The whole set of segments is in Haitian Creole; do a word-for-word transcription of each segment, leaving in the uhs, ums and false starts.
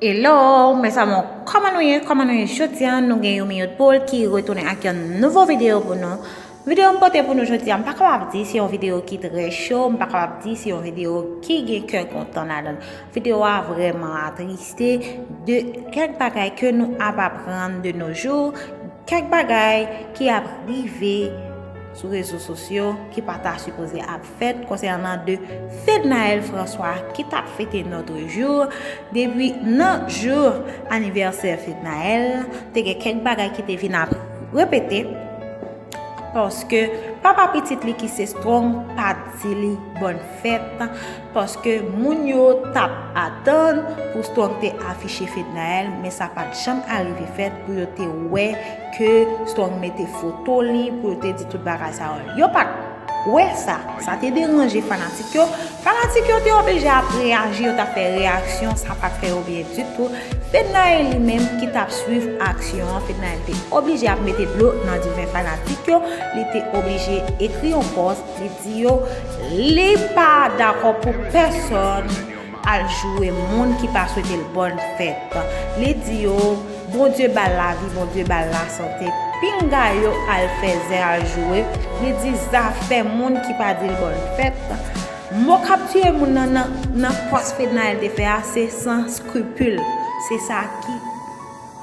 Hello, mes amours, kòman nou ye? Kòman nou ye? Jodi a, nou gen yon minit pou l ki retounen ak yon nouvo videyo pou nou. Videyo m pote pou nou jodi a, m pa kapab di se yon videyo ki trè cho, m pa kapab di se yon videyo ki gen kè kontan ladan l. Videyo a vrèman atriste de kèk bagay ke nou ap aprann de nos jours, kèk bagay ki ap rive sou rezo sosyo ki pa ta sipoze ap fèt konsènan de Fednaelle François ki t ap fete notre jour. Depi nan jou anivèsè Fednaelle, te gen kèk bagay ki te vin ap repete, paske papa pitit li ki se Strong pa t di li bòn fèt, paske moun yo t ap atann pou Strong te afiche Fednaelle, men sa pa t janm arive fèt pou yo te wè ke Strong mete foto li, pou yo te di tout bagay sa yo. Yo pa t wè sa. Sa te deranje fanatik yo. Fanatik yo te oblije ap reyaji, yo t ap fè reyaksyon, sa pa t fè yo byen ditou. Fednaelle li menm ki t ap swiv aksyon an, Fednaelle te oblije ap mete dlo nan diven fanatik yo, li te oblije ekri yon pòs, li di yo li pa dakò pou pèsòn al joure moun ki pa swete l bòn fèt. Li di yo, Bondye ba l lavi, Bondye ba l lasante. Pinga yo al fè zen al joure. Li di zafè moun ki pa di l bòn fèt. Mo k ap tiye moun nan, nan, nan pòs Fednaelle te fè a, se san skripil. Se sa ki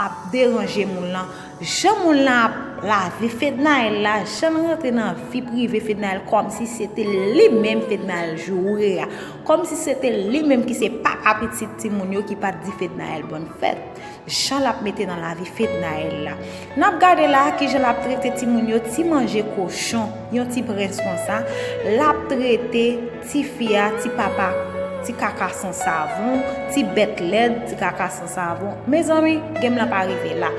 ap deranje moun lan. Jan moun lan ap lave Fednaelle la, jan l rantre nan vi prive Fednaelle, kòmsi se te li menm Fednaelle joure a. Kòmsi se te li menm ki se papa pitit timoun yo ki pa t di Fednaelle bòn fèt. Jan l ap mete nan lavi Fednaelle la. N ap gade la kijan l ap trete timoun yo ti manje kochon, yon ti prens konsa. L ap trete tifi a, ti papa, ti kaka san savon, ti bèt lèd, ti kaka san savon. Mezanmi, game lan pa rive la.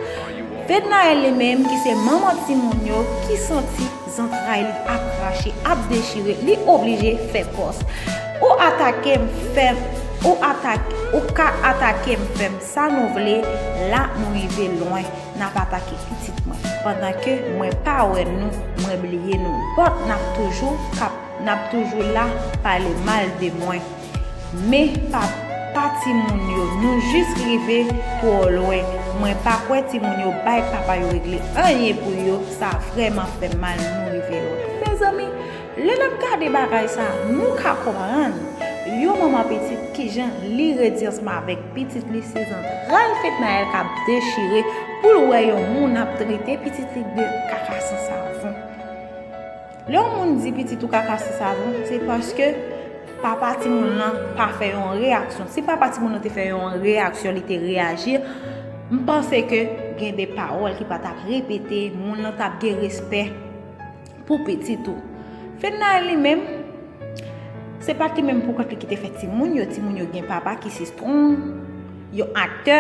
Fednaelle li menm ki se manman timoun yo, ki santi zantray li ap krache, ap dechire, li oblije fè pòs. Ou atake m fè m, ou atake, ou ka atake m fè m sa nou vle, la nou rive lwen, n ap atake pitit mwen. Pandan ke mwen pa wè nou, mwen bliye nou. But n ap toujou kap, n ap toujou la pale mal de mwen. Men papa timoun yo, nou jis rive twò lwen. Mwen pa kwè timoun yo bay papa yo regle anyen pou yo, sa vrèman fè m mal, nou rive lwen. Mezanmi, lè n ap gade bagay sa, nou ka konprann yon manman pitit kijan li redi ansanm avèk pitit li, se zantray Fednaelle k ap dechire pou l wè yon moun ap trete pitit li de kaka san savon. Lè yon moun di pitit ou kaka san savon, se paske papa timoun lan pa fè yon reyaksyon. Si papa timoun lan te fè yon reyaksyon, li te reyaji, m panse ke gen de pawòl ki pa t ap repete, moun lan t ap gen respè pou pitit ou. Fednaelle li menm, se pa t li menm pou kont li ki te fè timoun yo. Timoun yo gen papa ki se Strong, yon aktè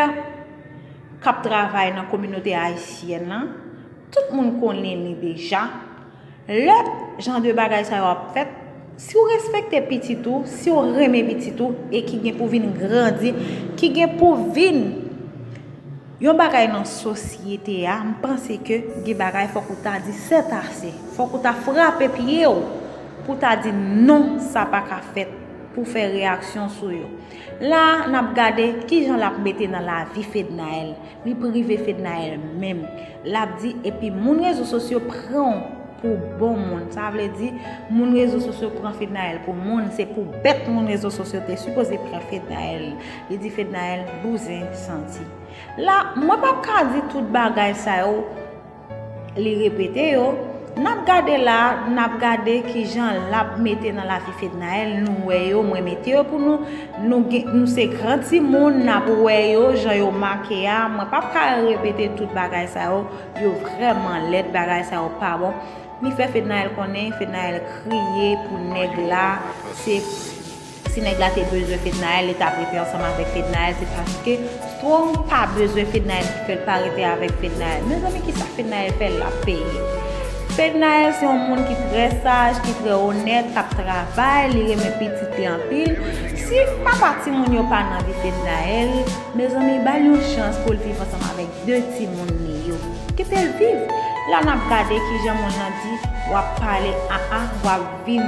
k ap travay nan kominote ayisyèn lan. Tout moun konnen li deja. Lè jan de bagay sa yo ap fèt, si w respekte pitit ou, si w renmen pitit ou, e ki gen pou vin grandi, ki gen pou vin yon bagay nan sosyete a, m panse ke gen bagay fòk ou ta di sètase. Fòk ou ta frape pye w pou ta di non, sa pa ka fèt, pou fè reyaksyon sou yo. La, n ap gade kijan l ap mete nan lavi Fednaelle. Li prive Fednaelle menm. L ap di, epi moun rezo sosyo pran w pou bon moun. Sa vle di, moun rezo sosyo pran Fednaelle pou moun, se pou bèt moun rezo sosyo te sipoze pran Fednaelle. Li di Fednaelle bouzen santi. La, mwen p ap ka di tout bagay sa yo, li repete yo. N ap gade la, n ap gade kijan l ap mete nan lavi Fednaelle, nou wè yo, mwen mete yo pou nou. Nou gen, nou se gran timoun, n ap wè yo, jan yo make a. Mwen p ap ka repete tout bagay sa yo, yo vrèman lèd, bagay sa yo pa bon. Li fè Fednaelle konnen, Fednaelle kriye pou nèg la, se Si nèg la te bezwen Fednaelle, li t ap rete ansanm avèk Fednaelle, se paske Strong pa bezwen Fednaelle ki fè l pa rete avèk Fednaelle. Mezanmi, kisa Fednaelle fè l ap peye? Fednaelle se yon moun ki trè saj, ki trè onèt, k ap travay, li renmen pitit li anpil. Si papa timoun yo pa nan vi Fednaelle, mezanmi, ba l yon chans pou l viv ansanm avèk de timoun li yo. Kite l viv. La n ap gade kijan moun nan di, w ap pale, a a, w ap vin,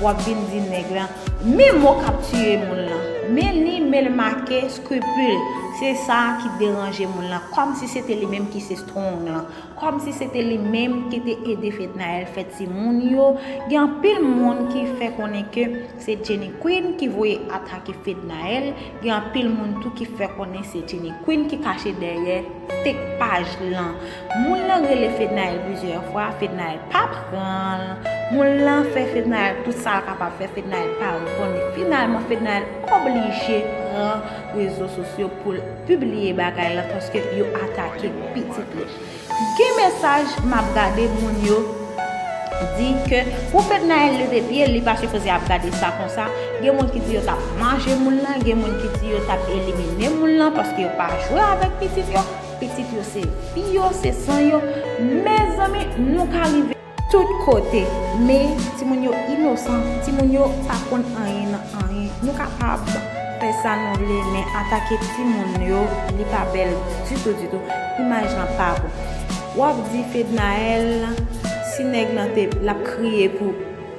w ap vin di nèg la. Men mo k ap tiye moun lan. Men li, men l make scrupule. Se sa ki deranje moun lan. Kòmsi se te li menm ki se strong lan. Kòmsi se te li menm ki te ede Fednaelle fè timoun yo. Gen anpil moun ki fè konnen ke se Jenny Queen ki voye atake Fednaelle. Gen anpil moun tou ki fè konnen se Jenny Queen ki kache dèyè fake paj lan. Moun lan rele Fednaelle plizyè fwa, Fednaelle pa pran l. Moun lan fè Fednaelle tout sa l kapab fè, Fednaelle pa reponn li. Finalman, Fednaelle oblije pran rezo sosyo pou l pibliye bagay lan paske yo atake pitit li. Gen mesaj m ap gade moun yo di ke pou Fednaelle leve pye, li pa sipoze ap gade sa konsa. Gen moun ki di yo t ap manje moun lan, gen moun ki di yo t ap elimine moun lan paske yo pa jwe avèk pitit yo. Pitit yo se vi yo, se san yo. Mezanmi, nou ka rive tout kote. Men timoun yo inosan, timoun yo pa konn anyen nan anyen. Nou kapab fè sa nou vle, men atake timoun yo, li pa bèl ditou, ditou. Imaj lan pa bon. W ap di Fednaelle, si nèg lan te, l ap kriye pou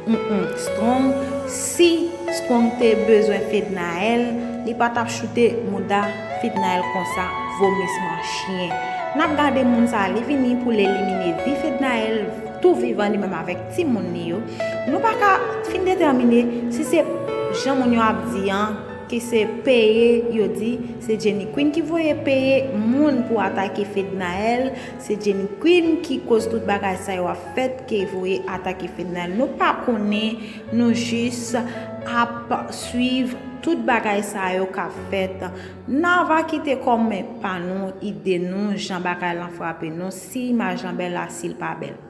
mm, mm, Strong, si Strong te bezwen Fednaelle, li pa t ap choute mouda Fednaelle konsa, vomisman chyen. N ap gade moun sa, li vini pou l elimine vi Fednaelle, tou vivan li menm avèk timoun li yo. Nou pa ka fin detèmine si se jan moun yo ap di an, ki se peye, yo di se Jenny Queen ki voye peye moun pou atake Fednaelle, se Jenny Queen ki koz tout bagay sa yo ap fèt, ki voye atake Fednaelle. Nou pa konnen, nou jis ap swiv tout bagay sa yo k ap fèt. N a va kite kòmantè pa nou, ide nou, jan bagay lan frape nou, si imaj lan bèl la, si l pa bèl.